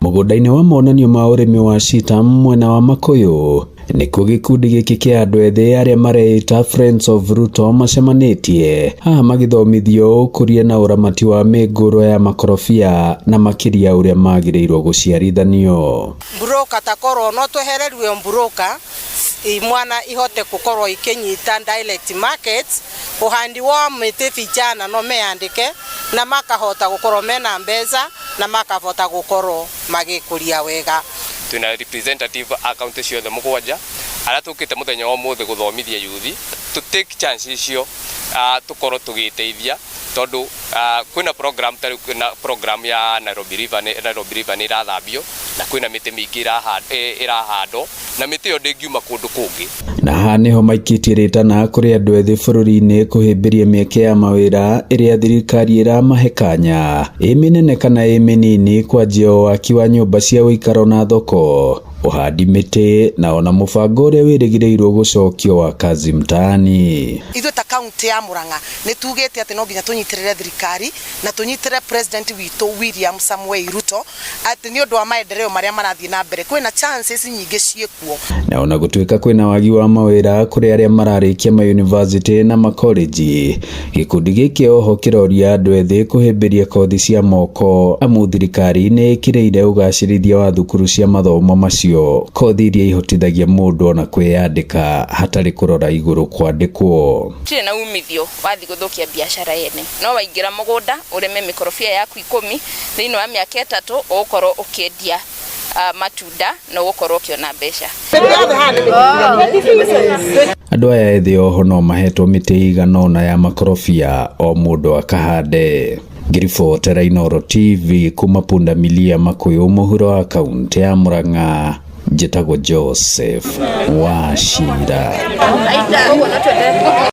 Mũgũnda-inĩ wa monanio ma ũrĩmi wa Shitam mwena wa Makuyu nĩkuo gĩkundi gĩkĩ kĩa andũ ethĩ arĩa mareĩta Friends of Ruto macemanĩtie haha magĩthomithio ũkũria na ũramati wa mĩngũrwa ya makorobia na makĩria ũrĩa magĩrĩirwo gũciarithanio. Broker takorwo no twehereriwe broker, imwana ihote gukorwo ikinyita direct market. Uhandi wa miti, vijana no meyandike na makahota gukorwo mena mbeca na makahota gukorwo magikuria wega. Twina representative a kaunti ciothe 7 aria tukite muthenya wa umuthi guthomithia yuthi to take chance icio, tukorwo tugiteithia tondu kwina program ta kwina program ya Nairobi River. Nairobi River ni irathambio na kwina miti mingi irahandwo na miti iyo ndingiuma kundu kungi. Na haha niho maikĩtie rĩtana kũrĩ andũ ethĩ bũrũri-inĩ kũhĩmbĩria mĩeke ya mawĩra ĩrĩa thirikari ĩramahe kanya, ĩ mĩnene kana ĩ mĩnini, kwanjia waki wa nyũmba cia ũikaro na thoko, ũhandi mĩtĩ na ona mũbango ũrĩa wĩrĩgĩrĩirwo gũcokio wa Kazi Mtaani. Ithuĩ ta kaunti ya Murang'a nĩ tugĩte atĩ no nginya tũnyitĩrĩre thirikari na tũnyitĩrĩre president witũ William Samoei Ruto, atĩ nĩ ũndũ wa maendeleo marĩa marathiĩ na mbere, kwĩna chances nyingĩ ciĩkuo. Na ona gũtuĩka kwĩna wagi wa mawĩra kũrĩ arĩa mararĩkia mayunivasĩtĩ na makoleji, gĩkundi gĩkĩ oho kĩroria andũ ethĩ kũhĩmbĩria kothi cia moko, amu thirikari nĩ ĩkĩrĩire ũgacĩrithia wa thukuru cia mathomo macio, kothi iria ihotithagia mũndũ ona kwĩyandĩka hatarĩ kũrora igũrũ kwandĩkwo. Gũtirĩ na umithio wathi gũthũkia biacara yene. No waingĩra mũgũnda ũrĩme mĩkorobia yaku 10, thĩinĩ wa mĩaka 3 ũgũkorwo ũkĩendia matunda na ũgũkorwo ũkĩona mbeca. Andũ aya ethĩ oho no mahetwo mĩtĩ ĩigana ũna ya makorobia o mũndũ akahande. Ngĩribotera Inooro TV kuma Pundamilia Makuyu mũhuro wa kaunti ya Murang'a, njĩtagwo Joseph Wachira.